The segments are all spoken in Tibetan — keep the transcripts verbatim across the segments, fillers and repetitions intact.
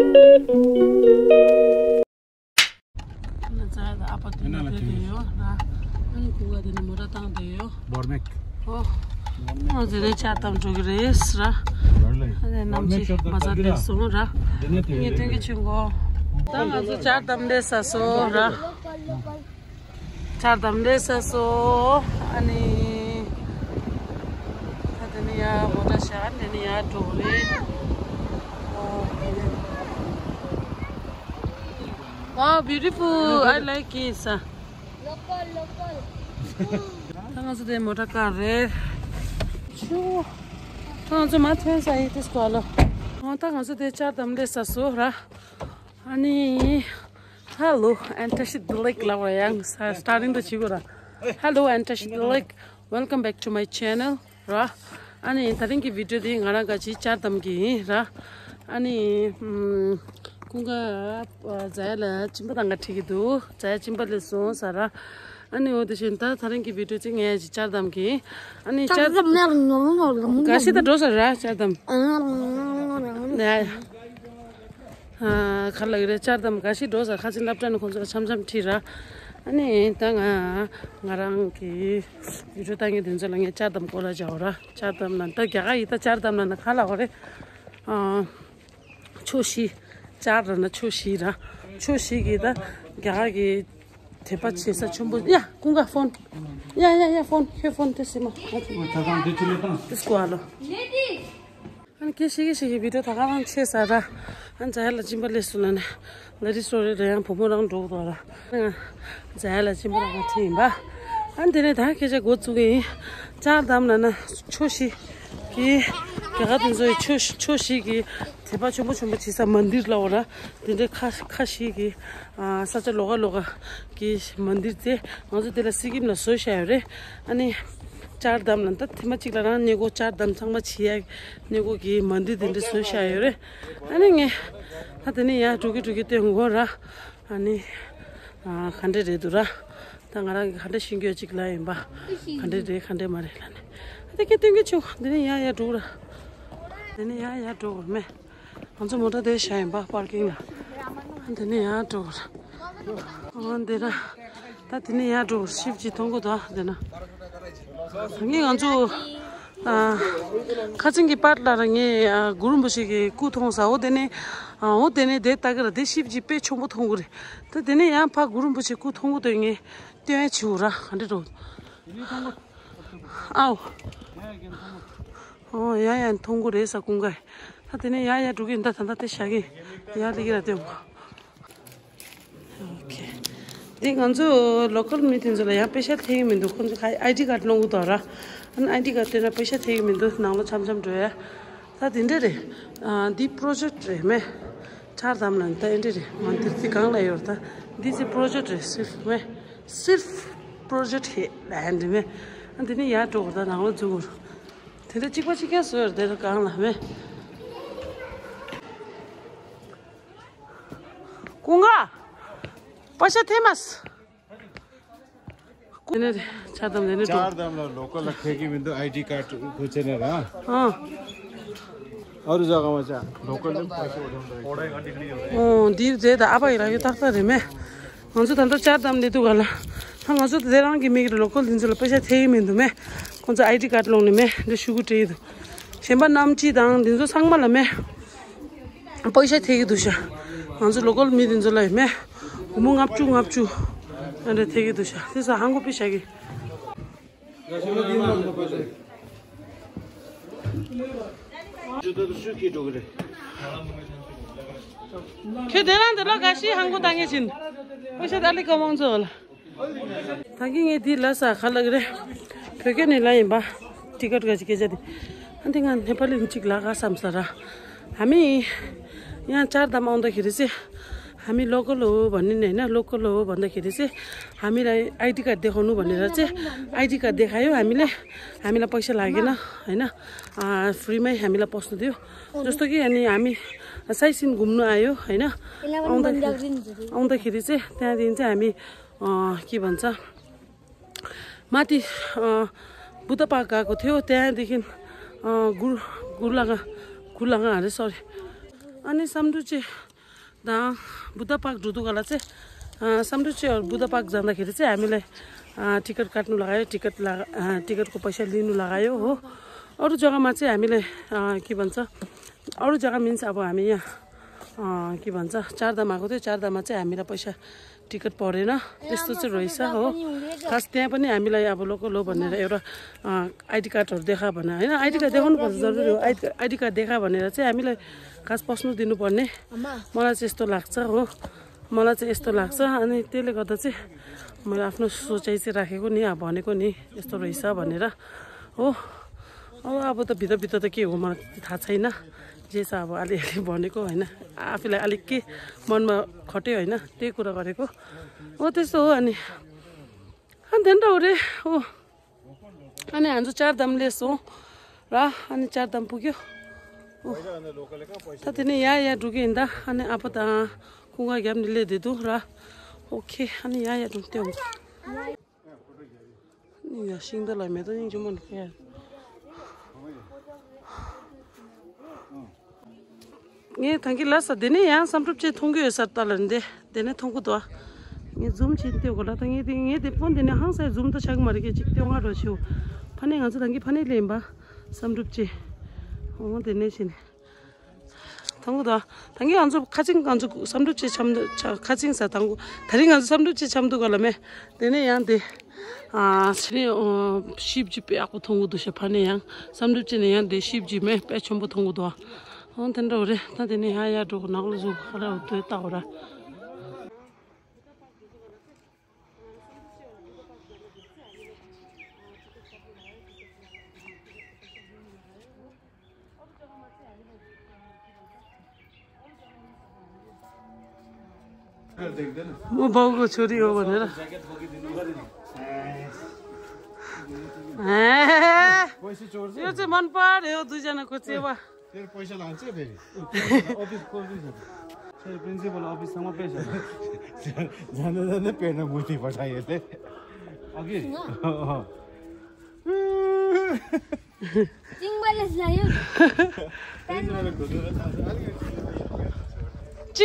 ང་ཚོ་ཨ་ཕ་དེ་ནས་བསྡད་དེ་ཡོད་ར། ཨ་ནི་ཁོ་ག་དེ་ནས་མོ་ཊ་བཏང་དེ་ཡོད། འབར་མེག་ཨོ། ང་ཚོ་དེ་ལྕགས་དམ་འགྲོ་གི་རེད་ར། ཨ་ནི་ནམ་ཅི་མ་ཟ་དེ་སོང་ར། ངས་སྟོན་གི་ཆུ་མགོ། ད་ང་ཚོ་ལྕགས་དམ་སླེབས་ཚར་སོང་ར། ལྕགས་དམ་སླེབས་ཚར་སོང་། ཨ་ནི། ད་དེ་ནས་ཡར་མོ་ཊ་བཞག་དེ་ནས་ཡར་འགྲོ་རེད། Wow, beautiful. I like it. Local, local. ད་ང་ཚོ་དེ་མོ་ཊ་ཀར་རེད། ཆུ། ད་ང་ཚོ་མ་ཐོན་ས་ཡི་དེ་སྐོར་ལ། ཨོ་ད་ང་ཚོ་དེ་ལྕགས་དམ་སླེབས་ཚར་སོང་ར། ཨ་ནི། Hello, and Tashi Delik Lawayang starting the chigura. Hello, and Tashi Delik. Welcome back to my channel. ར། ཨ་ནི་ད་རིང་གི་བི་ཌིའོ་དེ་ང་རང་ག་ཅིག་ལྕགས་དམ་གི་ཡིན་ར། ཨ་ནི། ཀུན་དགའ་ཛ་ཡ་ལ་གཅིན་པ་དང་ག་ཁྲིད་ཀྱི་འདུག་ཛ་ཡ་གཅིན་པ་སླེབས་སོང་ཟེར་ར། ཨ་ནི་འོ་དེ་བཞིན་ད་ད་རིང་གི་བི་ཌིའོ་དེ་ངས་ཅིག་ལྕགས་དམ་གི། ཨ་ནི་ལྕགས་དམ་ག་ཤི་ད་འགྲོ་ཟེར་ར་ལྕགས་དམ། ཨ། ག་ལ་གི་རེད་ལྕགས་དམ་ག་ཤི་འགྲོ་ཟེར་ཁ་ཆེ་སློབ་གྲྭ་ནས་ཁོང་ཚོ་ལ་འཆམ་འཆམ་ཁྲིད་ར། ཨ་ནི་ད་ང་ང་རང་གི་བི་ཌིའོ་ལྟ་མཁན་དེ་ཚོ་ལ་ངས་ལྕགས་དམ་སྐོར་ལ་བྱའོ་ར། ལྕགས་དམ་ན་ད་རྒྱ་གར་ཡི་ད་ལྕགས་དམ་ན་ན་ག་ལ་གོ་རེད། ཨ། ཕྱོགས་བཞི། ལྕགས་ར་ན་ཕྱོགས་བཞི་ར། ཕྱོགས་བཞི་གི་ད་རྒྱ་གར་གི་དད་པ་བྱེད་ས་ཆེན་པོ་ཡ་ཀུན་དགའ་ཕོན། ཡ་ཡ་ཡ་ཕོན་ཁྱོད་ཕོན་དེ་སེ་མ། ད་ད་འདི་ཆུ་ལེ་དང་། དེ་སྐོར་ལ། ཨ་ནི་ཁྱེད་ཤེས་ཀྱི་ཤེས་ཀྱི་བི་ཌིའོ་ད་ག་རང་ཆེ་ས་ར། ཨ་ཛ་ཡ་ལ་གཅིན་པ་སླེབས་སོང་ན་ནི། ལ་རི་སོ་རི་ར་ཡང་བུ་མོ་རང་འགྲོ་གི་འདུག་ར། ཛ་ཡ་ལ་གཅིན་པ་རང་ཁ་ཁྲིད་ཡིན་པ། ཨ་ནི་དེ་ནས་ད་སྐད་ཆ་འགོ་བཙུགས་ཀྱི་ཡིན། ལྕགས་དམ་ན་ན་ཕྱོགས་བཞི་གི། རྒྱ་གར་དེ་ཚོའི་ཕྱོགས་ཕྱོགས་བཞི་གི་དད་པ་ཆེན་པོ་ཆེན་པོ་བྱེད་ས་མན་དིར་ལབ་ར། དེ་འདྲའི་ཁ་ཁ་ཤས་ཀྱི་ས་ཆ་ལོགས་ཀ་ལོགས་ཀ་གི་མན་དིར་དེ་ང་ཚོ་དེ་ལ་སི་ཀིམ་ལ་བཟོས་བཞག་ཡོད་རེད། ཨ་ནི་ལྕགས་དམ་ལ་ད་ཐེངས་མ་གཅིག་ལ་རང་གནས་སྐོར་ལྕགས་དམ་ཚང་མ་བྱེད་ཡ་གནས་སྐོར་གྱི་མན་དིར་དེ་འདྲ་བཟོས་བཞག་ཡོད་རེད། ཨ་ནི་ངས་ད་དེ་ནས་ཡར་འགྲོ་གི་འགྲོ་གི་སྟོན་དགོས་ར། ཨ་ནི་ག་འདྲ་རེད་འདུག་ར། ད་ང་རང་གི་ག་འདྲ་ཤེས་རྒྱུ་གཅིག་ལ་ཡིན་པ། ག་འདྲ་རེད་ག་འདྲ་མ་རེད་ལ་ནི། ཨ་དེ་སྐད་སྟོན་གི་ཆུ་དེ་ནས་ཡར་ཡར་འགྲོ་ར། དེ་ནས་ཡར་ཡར་འགྲོ་དགོས་མེད། ང་ཚོ་མོ་ཊ་དེ་བཞག་ཡིན་པ་པར་ཀིང་ལ། དེ་ནས་ཡར་འགྲོ་དགོས། ཨ་འདི་ན། ད་དེ་ནས་ཡར་འགྲོ་དགོས་ཤིབ་ཅིག་མཐོང་གི་འདུག་ཨ་འདི་ན། ད་ངས་ང་ཚོ། ཨ། ཁ་ཆེན་གྱི་པར་ལ་ར་ངས་ཨ་གུ་རུ་རིན་པོ་ཆེ་གི་སྐུ་མཐོང་ས་འོ་དེ་ནས། ཨ་འོ་དེ་ནས་དེ་ལྟ་གི་ར་དེ་ཤིབ་ཅིག་དཔེ་ཆེན་པོ་མཐོང་གི་རེད། ད་དེ་ནས་ཡང་ཕ་གུ་རུ་རིན་པོ་ཆེ་སྐུ་མཐོང་གི་འདུག་ངས་སྟོན་ཡ་བྱེད་འོ་ར་ག་འདྲ་འགྲོ། ཨའོ། ཨོ་ཡ་ཡ་མཐོང་གི་རེད་ས་ཀུན་དགའ། ད་དེ་ནས་ཡ་ཡ་འགྲོ་གི་ཡིན་ད་ད་ད་དེ་བཞག་གི་ཡ་ལི་གི་ར་སྟོན་གོ། ཨོ་ཁེ། འདི་ང་ཚོ་ལོ་ཀལ་མི་དེ་ཚོ་ལ་ཡང་པེ་ཤ་ཐེབས་ཀྱི་མི་འདུག་ཁོང་ཚོ་ཁ་ཨའི་ཌི་ཀར་སློང་གི་འདུག་ར། ཨན་ཨའི་ཌི་ཀར་སྟོན་ན་པེ་ཤ་ཐེབས་ཀྱི་མི་འདུག་ནང་ལོ་འཆམ་འཆམ་འགྲོ་ཡ། ད་དེ་འདྲ་རེད། ཨ་འདི་པྲོ་ཇེཀ་རེད་མེ། ཆར་དམ་ལ་ད་ཨེ་འདྲ་རེད་མ་འདིར་ཚི་གང་ལ་ཡོད་ད། འདི་ཚི་པྲོ་ཇེཀ་རེད་སིརཕ་མེ། སིརཕ་པྲོ་ཇེཀ་ཧེ་ལ་ཨེ་འདྲ་མེ། ཨ་འདི་ནི་ཡར་འགྲོ་གི་ད་ནང་ལོ་འཛུལ་གི་ར། དེ་འདྲ་གཅིག་པ་གཅིག་རྐྱང་བཟོས་ཡོད་རེད་དེ་གང་ལ་མེ། ཀུན་དགའ། པེ་ཤ་ཐེབས་མ་སོང་། དེ་ནས་ཆར་དམ་དེ་ནས་འགྲོ། ཆར་དམ་ལ་ལོ་ཀལ་ལ་ཁེ་གི་མི་འདུག་ཨའི་ཌི་ཀར་ཁུ་ཆེ་ནས་ར། ཨ། ཨ་རུ་ཟ་ག་མ་ཆ་ལོ་ཀལ་ལ་པེ་ཤ་འོ་དམ་རེད། ཨོ་འདི་རྫས་ད་ཨ་ཕ་ཡི་ར་ཡོད་ཏག་ཏག་རེད་མེ། ང་ཚོ་ད་ལྟ་ཆར་དམ་ནས་འདུག་ག་ལ། ད་ང་ཚོ་དེ་རང་གི་མིག་རེད་ལོ་ཀལ་འདི་ཚོ་ལ་པེ་ཤ་ཐེབས་ཀྱི་མི་འདུག་མེ། ཁོང་ཚོ་ཨའི་ཌི་ཀར་སློང་ནས་མེ་འདི་ཤུ་གུ་སྤྲད་ཡི་འདུག་གཞན་པ་གནམ་སྤྱི་དང་འདི་ཚོ་ཚང་མ་ལ་མེ། པེ་ཤ་ཐེབས་ཀྱི་འདུག་ཤག་ང་ཚོ་ལོ་ཀལ་མི་དེ་ཚོ་ལ་ཡིན་མེ། སྒོར་མོ་ལྔ་བཅུ་ལྔ་བཅུ། ཨ་འདྲ་ཐེབས་ཀྱི་འདུག་ཤག་དེ་ས་ཧང་གོ་པི་ཤ་གི། ཁྱོད་དེ་རང་དེ་ལ་ག་ཤི་ཧང་གོ་བཏང་ངེས་ཤིན། པེ་ཤ་ད་ལི་ཀ་མང་ཚོ་ལ། ད་གིན་ངས་འདི་ལ་ས་ག་ལ་གི་རེད། བོད་སྐད་ནས་ལ་ཡིན་པ། ཊི་ཀཊ་ག་ཅི་སྐད་ཆ་དེ། ཨ་འདི་ང་ནེ་པ་ལི་གཅིག་ལ་ག་བསམ་ས་ར། ཧ་མི། ཡང་ཆར་དམ་ཨོང་ད་ཁི་རེ་སེ། ཧ་མི་ལོ་ཀལ་ལོ་བ་ནི་ནས་ན་ལོ་ཀལ་ལོ་བ་ད་ཁི་རེ་སེ། ཧ་མི་ལ་ཨའི་ཌི་ཀར་དེ་ཧོ་ནུ་བ་ནི་ར་ཚེ། ཨའི་ཌི་ཀར་དེ་ཁ་ཡོ་ཧ་མི་ལེ། ཧ་མི་ལ་པེ་ཤ་ལ་གི་ན། ཧ་ན། ཨ་ཧྥི་རི་མ་ཧ་མི་ལ་པོ་སི་ནུ་དེ་ཡོ། ཇོ་སྟོ་གི་ཨ་ནི་ཨ་མི། ས་ཡི་སིན་གུམ་ནུ་ཨ་ཡོ་ཧ་ན། ཨོང་ད་ཁི་རེ་སེ། ཨོང་ད་ཁི་རེ་སེ། དེ་ཡང་དེ་ཡིན་ཚེ་ཨ་མི། ཨ་ཀི་བན་ཚ། མ་ཏི། ཨ་བུ་ད་པ་ག་གོ་ཐེའོ་དེ་ཡང་དེ་ཁིན། ཨ་གུར་གུར་ལ་ག་གུར་ལ་ག་ཨ་རེ་སོ་རི། ཨ་ནི་སམ་འདུ་ཅེ། ད་བུདྡྷ་པཱརྐ་འགྲོ་དུས་ག་ལ་ཚེ། ཨ་བསམ་གྲུབ་ཆེ་བར་བུདྡྷ་པཱརྐ་འཛེགས་ད་ཁེ་རེ་ཚེ་ཨ་མི་ལེ། ཨ་ཊི་ཀེཊ་ཀཊ་ནུ་ལ་ག་ཡོ། ཊི་ཀེཊ་ལ་ཨ་ཊི་ཀེཊ་ཀོ་པ་ཤ་ལི་ནུ་ལ་ག་ཡོ་ཧོ། ཨོ་རུ་ཇོ་ག་མ་ཚེ་ཨ་མི་ལེ། ཨ་ཀི་བན་ཚ། ཨོ་རུ་ཇོ་ག་མིན་ཚ་ཨ་བོ་ཨ་མི་ཡ། ཨ་ཀི་བན་ཚ་ཅར་ད་མ་གོ་ཏེ་ཅར་ད་མ་ཚེ་ཨ་མི་ལ་པ་ཤ། ཊི་ཀེཊ་པོ་རེ་ན། ཏེ་སྟོ་ཚེ་རོ་ཡི་ས་ཧོ། ཁ་སྟེང་པ་ནི་ཨ་མི་ལ་ཡ་བོ་ལོ་ཀོ་ལོ་བ་ནི་ར་ཨེ་ར། ཨ་ཨའི་ཌི་ཀཊ་ཨོར་དེ་ཁ་བ་ན། ཨ་ནི་ཨའི་ཌི་ཀཊ་དེ་ཧོན་བ་ཟ་རུ་རུ་ཨའི་ཨའི་ཌི་ཀཊ་དེ་ཁ་བ་ནི་ར་ཚེ་ཨ་མི་ལ་ཁ་སྤོ་སྣུ་དེ་ནུ་པ་ནི། མ་ལ་ཚེ་སྟོ་ལག་ཚ་ཧོ། མ་ལ་ཚེ་ཨེ་སྟོ་ལག་ཚ། ཨ་ནི་དེ་ལེ་ག་ད་ཚེ། མ་ལ་ཨ་ཕ་ནོ་སོ་ཅའི་ཚེ་ར་ཁེ་ཀོ་ནི་ཨ་བ་ནི་ཀོ་ནི་ཨེ་སྟོ་རོ་ཡི་ས་བ་ནི་ར། ཧོ། ཨ་ཨ་བོ་ད་བི་ད་བི་ད་ད་ཀེ་འོ་མ་ད་ཚ་ཡི་ན། ཇེ་ས་བ་ཨ་ལི་ཨ་ལི་བ་ནི་ཀོ་ཨ་ཡི་ན། ཨ་ཕི་ལ་ཨ་ལི་ཀེ་མོན་མ་ཁོ་ཏེ་ཨ་ཡི་ན། དེ་ཀུ་ར་ག་རེ་ཀོ། ཨོ་དེ་སོ་ཨ་ནི། ཨ་དེ་འདྲ་བོ་རེད་ཨོ། ཨ་ནི་ང་ཚོ་ཅར་དམ་ལས་སོང་། ར་ཨ་ནི་ཅར་དམ་ཕུག་གྱོ། ཨོ། ད་དེ་ནས་ཡ་ཡ་འགྲོ་གི་ཡིན་ད། ཨ་ནི་ཨ་ཕ་དང་ཁོང་ག་རྒྱབ་ནས་སླེབས་བསྡད་འདུག་ར། ཨོ་ཁེ་ཨ་ནི་ཡ་ཡ་འགྲོ་སྟེ་འོང་། ཡ་ཤིང་རྟ་ལ་མེ་ཏོག་སྙིང་རྗེ་མོ་འདུག་ཡ། ངས་ད་གིན་ལ་ས་དེ་ནས་ཡང་བསམ་གྲུབ་ཅེས་མཐོང་གི་ཡོད་ས་ལྟ་ལ་འདི་དེ་ནས་མཐོང་གི་འདུག་ངས་ཛུམ་བྱེད་དེ་གོ་ལ་ད་ངས་དེ་ངས་དེ་ཕོན་དེ་ནས་ཧང་སའི་ཛུམ་ད་ཆགས་མ་རེད་ཀྱི་ཅིག་སྟོན་ང་རོ་ཆེའུ། ཕ་ནས་ང་ཚོ་ད་གིན་ཕ་ནས་ལེན་པ་བསམ་གྲུབ་ཅེས། འོང་དེ་ནས་བྱས་ནས་མཐོང་གི་འདུག་ད་གིན་ང་ཚོ་ཁ་ཆིང་ང་ཚོ་བསམ་གྲུབ་ཅེས་འཆམ་འདུག་ཁ་ཆིང་ས་དང་གོ་ད་རིང་ང་ཚོ་བསམ་གྲུབ་ཅེས་འཆམ་འདུག་ག་ལ་མེ། དེ་ནས་ཡང་དེ། ཨ་ཕྱི་ནས་ཨོ་ཤིབ་ཇི་དཔེ་ཡག་པོ་མཐོང་གི་འདུག་ཤ། ཕ་ནས་ཡང་བསམ་གྲུབ་ཅེས་ནས་ཡང་དེ་ཤིབ་ཇི་མེ་དཔེ་ཆེན་པོ་མཐོང་གི་འདུག་ཨོ་དེ་འདྲ་བོ་རེད། ད་དེ་ནས་ཡང་ཡར་འགྲོ་གི་ནག་ལ་ཟུག་ཁ་ར་འོ་དོད་ལྟ་བོ་ར། ཨོ་བའོ་གོ་ཆོ་རི་ཡོ་བ་ནི་ར། ཨེ། यो चाहिँ मन पर्यो दुईजनाको चेवा। तेरो पैसा लान्छ फेरि। अफिस खोल्दैछ। फेरि प्रिन्सिपल अफिससम्म पेसा। जाँदा जाँदा पेटमा मुठी पठायो ले। अघि। ཅིང་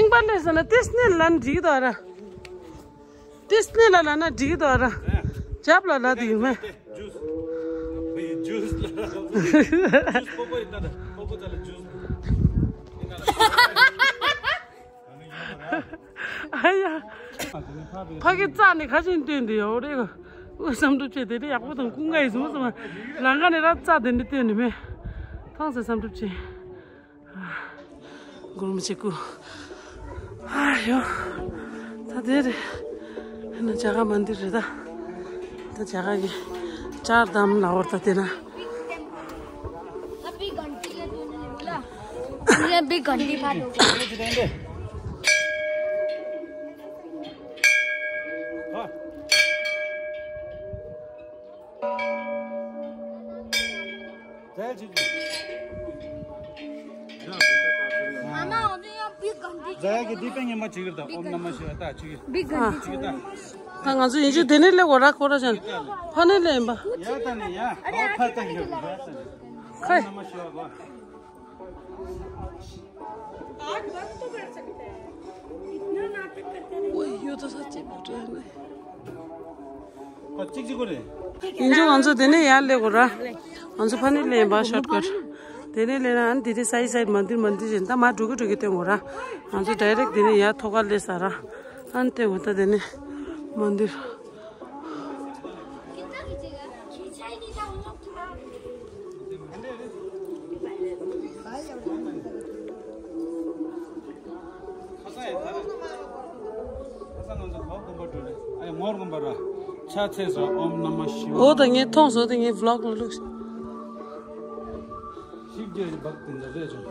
པ་ལེ་ཟ་ན་ཏིས་ནི་ལན་འགྲིག་དོ་ར། ཏིས་ནི་ལ་ལ་ན་འགྲིག་དོ་ར། ཇབ་ལ་ལ་དི་ཡུ་མེ། ཇུས། ཇུས་ལ། ཇུས་པོ་པོ་ཡིན་ན་ད། པོ་པོ་ད་ལ་ཇུས། ཨ་ཡ། ཕ་གི་རྩ་ནི་ཁ་ཆེན་བཏོན་དུ་ཡོད་རེད། འུ་བསམ་གྲུབ་ཆེ་དེ་ནི་ཡག་པོ་དང་ཀུན་དགའ་ཡི་བཟུང་སོང་། ལང་ཀ་ནས་ར་རྩ་དེ་འདྲ་བཏོན་ནི་མེད། ཐང་ཟེར་བསམ་གྲུབ་ཆེ། གུར་མི་ཆེ་ཀུ། ཨ་ཡོ། ད་དེ་རེད། ཧེ་ན་ཇ་ག་མན་དིར་རེད་ད། ད་ཇ་ག་གི་ཅར་དམ་ལ་འོར་ད་དེ་ན། ये भी घंटी फाड़ हो गई। मामा, अभी यहाँ भी घंटी जाया कि दीपे ने मत चिगर था। ओम नमः शिवाय था चिगर। भी घंटी चिगर था। ད་ང་ཚོ་ཡིན་གཅིག་དེ་ནས་སླེབས་དགོས་ར་ཁོ་ར་ཅན། ཕ་ནས་སླེབས་ཡིན་པ། ཡ་ད་ནི་ཡ། ཨོ་ཕ་ད་ཡ། ཁོས། आठ वक्त तो कर सकते हैं। इतना नाटक करते हैं। ओए, यो तो सच्ची बोल रहे हैं। ཡིན་ཆོག་ང་ཚོ་དེ་ནས་ཡར་སླེབས་དགོས་ར། ང་ཚོ་ཕ་ནས་སླེབས་པ་ཤོར་ཀཊ། དེ་ནས་སླེབས་ན་ཨ་ནི་དེ་རིང་སའི་སའི་མན་དིར་མན་དིར་བཞིན་ད་མར་འགྲོ་གི་འགྲོ་གི་སྟོན་དགོས་ར། ང་ཚོ་ཌའི་རེག་དེ་ནས་ཡར་ཐོག་ཁར་སླེབས་ས་ར། ཨ་ནི་སྟོན་དགོས་ད་དེ་ནས་མན་དིར། འོ་ད་ངས་མཐོང་སོང་དེ་ངས་བི་ལོག་ལ་བླུགས། ཤིག་རྒྱ་ཡི་བག་དེ་འདྲ་རེད་བྱུང་།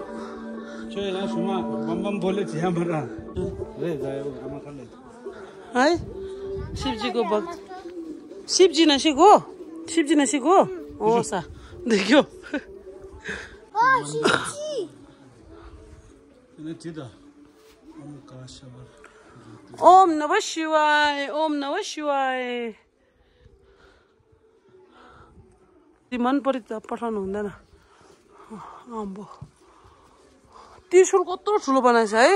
ཁྱོད་ཡང་ཞུ་མ་བམ་བམ་བོ་ལེ་བྱེད་ཡ་མ་ར། རེད་ཟ་ཡ་བོ་ཨ་མ་ཁ་ལེ། ཨའི། ཤིབ་ཇི་གོ་བག། ཤིབ་ཇི་ན་ཤི་གོ། ཤིབ་ཇི་ན་ཤི་གོ། འོ་ས། འདི་གྱོ། ཨ་ཤིབ་ཇི། ཨོམ་ནམ་པར་ཤི་ཝཱ་ཡེ། ཨོམ་ནམ་པར་ཤི་ཝཱ་ཡེ། དེ་མན་པ་རི་ད་པ་ཧྲ་ནོ་འདི་ན། ཨམ་བོ། དེ་ཤུལ་ཀོ་ཏོ་ཧྲུལ་པ་ན་ཤ་ཡེ།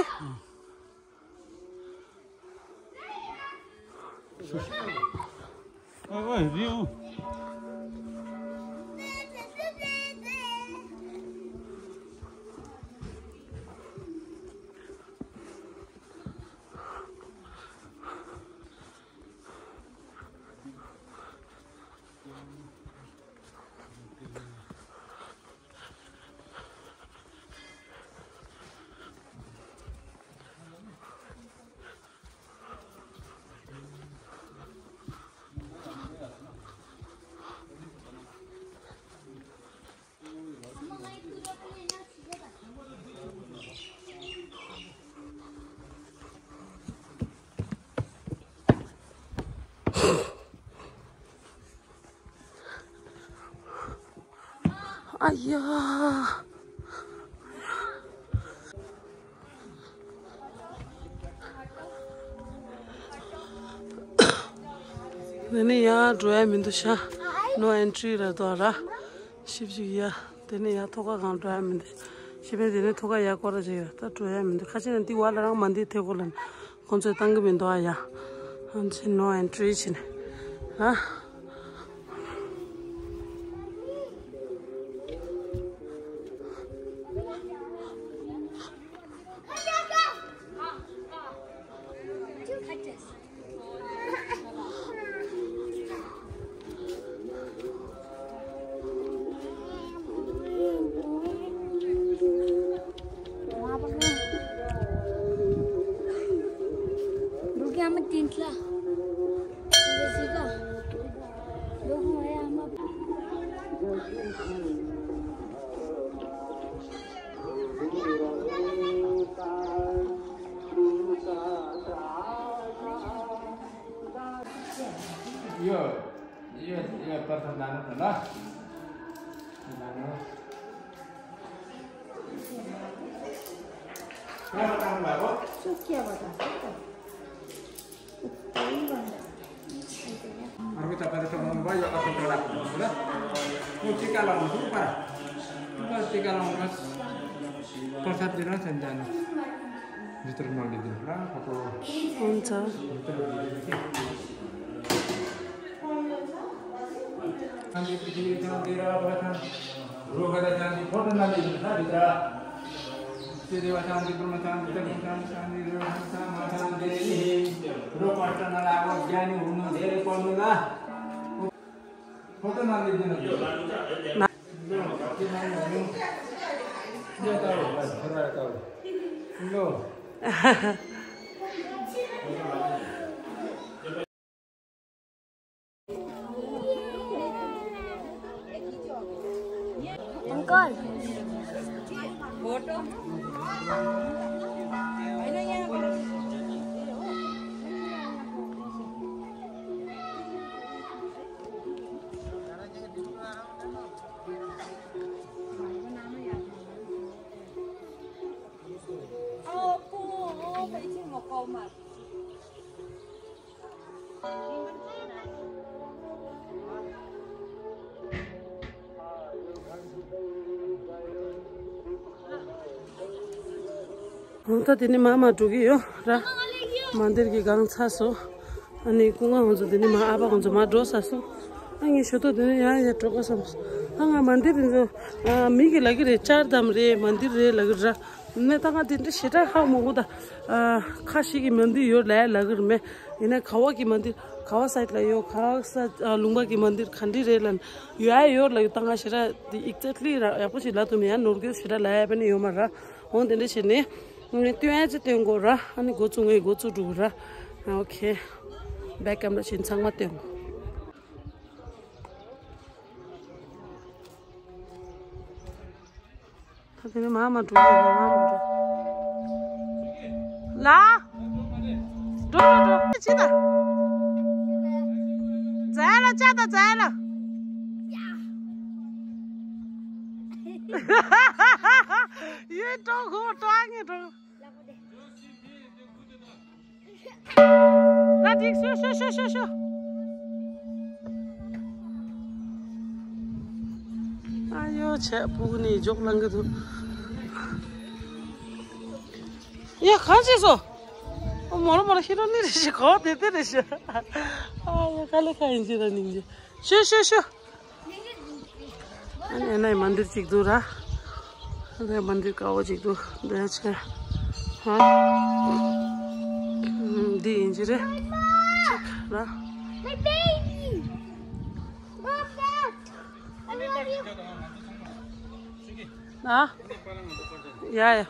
ཨ་ཡ། དེ་ནས་ཡར་འགྲོ་ཡ་མི་འདུག་ཤག No entry རེད་དོ་ར། ཞིབ་ཅིག་ཡ། དེ་ནས་ཡར་ཐོག་ཁ་སྒང་འགྲོ་ཡ་མི་འདུག་ཞིབ་པས་དེ་ནས་ཐོག་ཁ་ཡར་སྐོར་ར་ཅིག་ཡ། ད་འགྲོ་ཡ་མི་འདུག་ཁ་ཆེ་ན་འདི་བ་ལ་རང་མ་འདི་ཐེ་གོ་ལ་ཁོང་ཚོས་བཏང་གི་མི་འདུག་ཨ་ཡ། ཨ་ནི་no entry བྱས་ནས་ཨ། ཡོད། ཡོད། ཡོད། པར་ཐོན་ན་ནོ་ན། ན་ནོ། Uncle. འོ་ད་དེ་ནས་མར་མར་འགྲོ་གི་ཡོད་ར། མན་དིར་གྱི་སྒང་ཚར་སོང་། ཨ་ནི་སྐུ་ངོ་ཧོན་ཚོ་དེ་ནས་མར་ཨ་ཕ་ཧོན་ཚོ་མར་འགྲོ་ཚར་སོང་། ཨ་ངས་ཞོ་ཏོ་དེ་ནས་ཡང་ཡར་འགྲོ་དགོས་བསམ་སོང་། ཨ་ང་མན་དིར་དེ་ཚོ་ཨ་མི་གི་ལབ་ཀྱི་རེད། ཅར་དྷམ་རེད། མན་དིར་རེད་ལབ་ཀྱི་ར། ནས་ད་ང་དེ་འདྲ་ཞེ་དྲག་ཧ་མ་གོ་ད། ཨ་ཁ་ཤས་ཀྱིས་མན་དིར་ཡོད་ལབ་ལབ་ཀྱི་རེད་མེད། ཡིན་ན་ག་བ་གི་མན་དིར་ག་བ་སའིཌ་ལ་ཡོད། ག་ས་ཨ་ལུང་པ་གི་མན་དིར་ག་འདྲ་རེད་ལབ་ཡོད་ཨ་ཡོད་ལབ་ཡོད། ད་ང་ཞེ་དྲག་དེ་ཨེག་ཛེག་ལི་ར་ཡག་པོ་ཞིག་ལབ་ཐུབ་མེད། ཡང་ནོར་འཁྲུལ་ཞེ་དྲག་ལབ་ཡ་དཔེ་ནི་ཡོད་མ་ར། འོང་དེ་འདྲ་བྱས་ནས་སྟོན་ཡ་ཅིག་སྟོན་དགོས་ར། ཨ་ནི་འགོ་བཙུགས་ངས་འགོ་བཙུགས་འགྲོ་གི་ར། ཨ་ཨོ་ཁེ། བེག་ཀེམ་ར་བྱས་ཚང་མ་སྟོན་དགོས། ད་དེ་ནས་མར་མར་འགྲོ་གི་ཡོད། མར་མར་འགྲོ། ལ། འགྲོ་འགྲོ་འགྲོ། ཅི་ད། ཛའི་ལ་ཅ་ད་ཛའི་ལ། ཡོད་འགྲོ་གོ་འགྲོ་ཨ་ངས་འགྲོ། ད་འགྲིག་ཤོ་ཤོ་ཤོ་ཤོ་ཤོ། ཨ་ཡོ་བྱས་སྤུ་གུ་ནས་འཇོག་ལང་གི་འདུག་ཡ་གང་བྱས་སོ། ཨོ་མོ་ར་མོ་ར་ཧི་རོ་ནི་རེ་ཞིག་གོ་དེ་དེ་རེ་ཞིག་ཨ་ཡ་ཀ་ལེ་ཀ་ཡིན་ཅི་ར་ནིང་ཅི། ཤོ་ཤོ་ཤོ། ཨ་ནི་ཨ་ནི་མན་དིར་ཅིག་འདུག་ར། ཨ་ནི་མན་དིར་དཀར་པོ་ཅིག་འདུག་འདི་ཆེ། ཧ། འདི་ཡིན་ཅི་རེད། ཅིག་ར། My baby. Look at that. I love you. ཨ། ཡ་ཡ།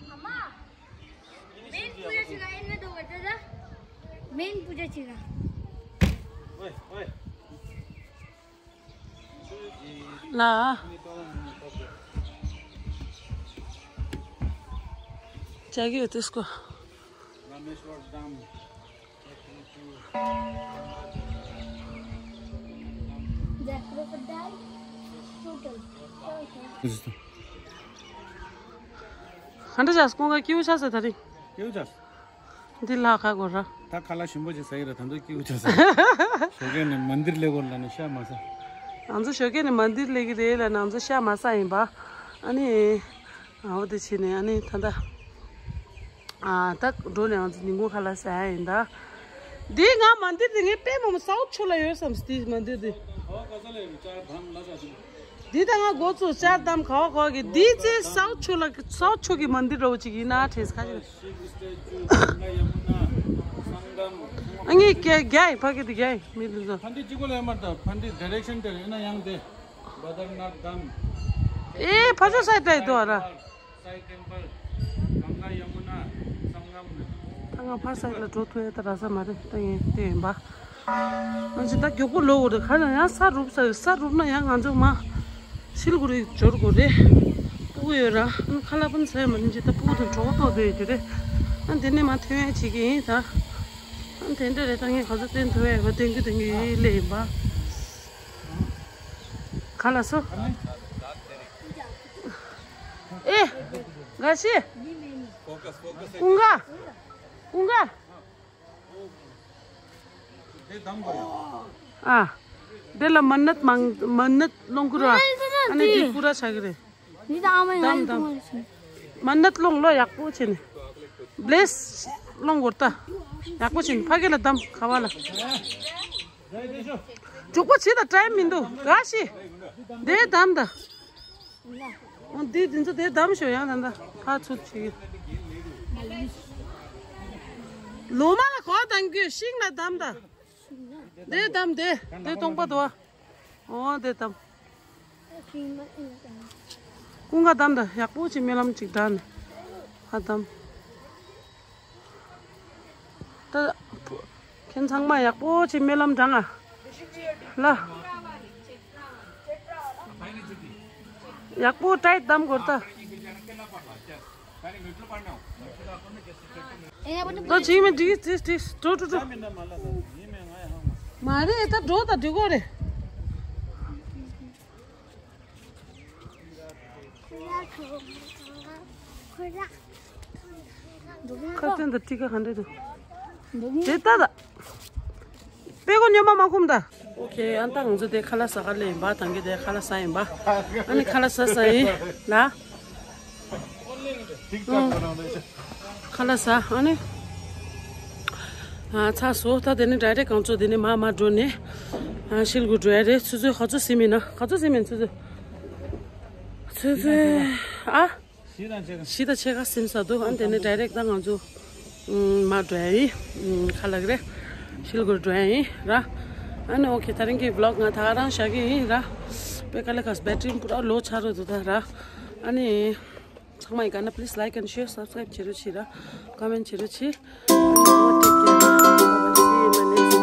Mama, main puja chega, inna do gata da. Main puja chega. ལ། ཅག་གི་ཡོད་དེ་སྐོ། The crocodile turtle. ག་འདྲ་བྱས་སྐོང་ག་སྐྱིད་པོ་ཆགས་ས་ད་རིང་། སྐྱིད་པོ་ཆགས། འདི་ལ་ཁ་གོ་ར། ད་ཁ་ལག་ཞིམ་པོ་ཅིག་ཟ་གི་ར། ད་འདི་སྐྱིད་པོ་ཆགས་ས། ཞོགས་ཀས་ནས་མན་དིར་སླེབས་གོ་ལ་ནི་ཤ་མ་ཟ། ང་ཚོ་ཞོགས་ཀས་ནས་མན་དིར་སླེབས་ཀྱི་རེད་ལ་ང་ཚོ་ཤ་མ་ཟ་ཡིན་པ། ཨ་ནི། ཨ་འོ་དེ་བྱས་ནས་ཨ་ནི་ད་ལྟ། ཨ་ད་འགྲོ་ནས་ང་ཚོ་ཉིན་གུང་ཁ་ལག་ཟ་ཡ་ཡིན་ད། འདི་ང་མན་དིར་དེ་ངའི་པད་མ་མོ་སའུ་ཆུ་ལ་ཡོད་བསམ་སྟེ་མན་དིར་དེ། འདི་ད་ང་འགོ་ཚུགས་ཅར་དམ་ག་བ་གོ་གི་འདི་ཚེ་སའུ་ཆུ་ལ་སའུ་ཆུ་གི་མན་དིར་རོ་ཅིག་ཡིན་ན་དྲན་ཁ་ཅིག་ཨ་ངས་རྒྱ་རྒྱ་ཡིན་ཕ་གི་དེ་རྒྱ་ཡིན་མི་འདི་ཚོ། ཕན་དེ་གཅིག་པོ་ལ་ཡང་མ་ད་ཕན་དེ་ཌི་རེག་ཤན་དེ་ཡིན་ན་ཡང་དེ། Badrinath Dham. ཨེ་ཕ་ཆོ་སའི་ཏའི་དོ་ར། Sai temple, Ganga Yamuna Sangam. ད་ང་ཕར་སའི་ལ་འགྲོ་ཐུབ་ཡ་ད་ར་ས་མ་རེད་ད་ཡིན་དེ་ཡིན་པ། ང་ཅི་ད་མགྱོགས་པོ་ལོག་དགོས་རེད། ག་ན་ཡང་ས་རུབ་ས་ཡོད། ས་རུབ་ན་ཡང་ང་ཚོ་མ་ཤིལ་གུ་རི་འབྱོར་དགོས་རེད། སྤུ་གུ་ཡོད་ར། ཨ་ཁ་ལག་པ་ཟ་ཡ་མ་ནི་ཅི་ད་སྤུ་གུ་དང་གྲོགས་པོ་ཐོག་དེ་ཡོད་རྒྱུ་རེད། ཨ་དེ་ནས་མ་ཐོན་ཡ་བྱེད་ཀྱི་ཡིན་ད། ཨ་དེ་འདྲ་རེད་ད་ངས་ག་ཚོད་བསྟན་ཐུབ་ཡ་ཡོད་པ་བསྟན་གི་བསྟན་གི་ཡིན་ལེ་ཡིན་པ། ག་ལ་སོ། ཨེ། ག་ཤི། ཀུང་ག་ཀུང་ག་ཨ། དེ་ལ་མན་ནད་མང་མན་ནད་སློང་གི་ར། ཨ་ནི་དེ་པུ་ར་ཆགས་ཀྱི་རེད། འདི་ད་ཨ་མ་ཡང་དམ་དམ། མན་ནད་སློང་ལོ་ཡག་པོ་བྱས་ནས། བླེས་སློང་གོ་ད། ཡག་པོ་བྱས་ནས་ཕ་གི་ལ་དམ་ག་བ་ལ། མགྱོགས་པོ་བྱེད་དང་ཊའིམ་མི་འདུག་ག་ཤི། དེ་དམ་ད། འོ་འདི་འདི་ཚོ་དེ་དམ་ཤོག་ཡང་ད་ད་ཕར་ཚུར་བྱེད་ཀྱི། ལོ་མ་ལ་གོ་དང་གི་ཤིང་ལ་དམ་ད། དེ་དམ་དེ་དེ་སྟོང་པ་དོ། འོ་དེ་དམ། ཀུན་དགའ་དམ་ད་ཡག་པོ་ཅིག་སྨོན་ལམ་ཅིག་བསྒྲགས་ནས་ཕར་དམ། ད། ཁྱེད་ཚང་མ་ཡག་པོ་ཅིག་སྨོན་ལམ་བགྲང་ཨ། ལ། ཡག་པོ་ཊའིཊ་དམ་དགོས་ད། ད་ཅིག་མི་འགྲིག་འགྲིག་འགྲིག་འགྲོ་འགྲོ་འགྲོ། མ་རེད་ད་འགྲོ་ད་འགྲིག་གོ་རེད། ཁ་ཏོན་དང་ཊི་ཀ་ག་འདྲ་འདུག་དེ་ལྟ་ད། དཔེ་གོ་སྨྱོན་པ་མ་ཁུམ་ད། ཨོ་ཁེ། ཨ་ད་ང་ཚོ་དེ་ཁ་ལག་ཟ་ག་ལེ་ཡིན་པ། ད་གི་དེ་ཁ་ལག་ཟ་ཡིན་པ། ཨ་ནི་ཁ་ལག་ཟ་ཟ་ཡིན་ལ། ཁ་ལག་ཟ་ཨ་ནི། ཨ་ཚ་སོ་ད་དེ་ནི་ཌའི་རེག་ང་ཚོ་དེ་ནི་མ་མ་འགྲོ་ནས། ཨ་ཤིལ་གུ་འགྲོ་ཡ་རེད། ཆུ་ཚོད་ག་ཚོད་ཟིན་མིན་ན་ག་ཚོད་ཟིན་མིན་ཆུ་ཚོད། ཆུ་ཚོད་ཨ། བཞི་དང་ཕྱེད་ཀ། བཞི་དང་ཕྱེད་ཀ་ཟིན་ས་འདུག་ཨ་དེ་ནས་ཌའི་རེག་ད་ང་ཚོ་མར་འགྲོ་ཡ་ཡིན། ཁ་ལག་རེད། ཤིལ་གུར་འགྲོ་ཡ་ཡིན་ར། ཨ་ནི་ཨོ་ཁེ། ད་རིང་གི་བི་ལོག་ང་ད་ག་རང་བཞག་གི་ཡིན་ར། པེ་ཀ་ལེ་ཁ་སི་བེ་ཊི་རི་པུ་ར་ལོ་ཆ་རུ་འདུག་ད་ར། ཨ་ནི་ཚང་མ་ཡི་ག་ན་please like and share, subscribe བྱེད་རོགས་བྱེད་ར། ཀོ་མེན་ཊི་བྱེད་རོགས་བྱེད། ཨ་ནི་ཨོ་ཁེ།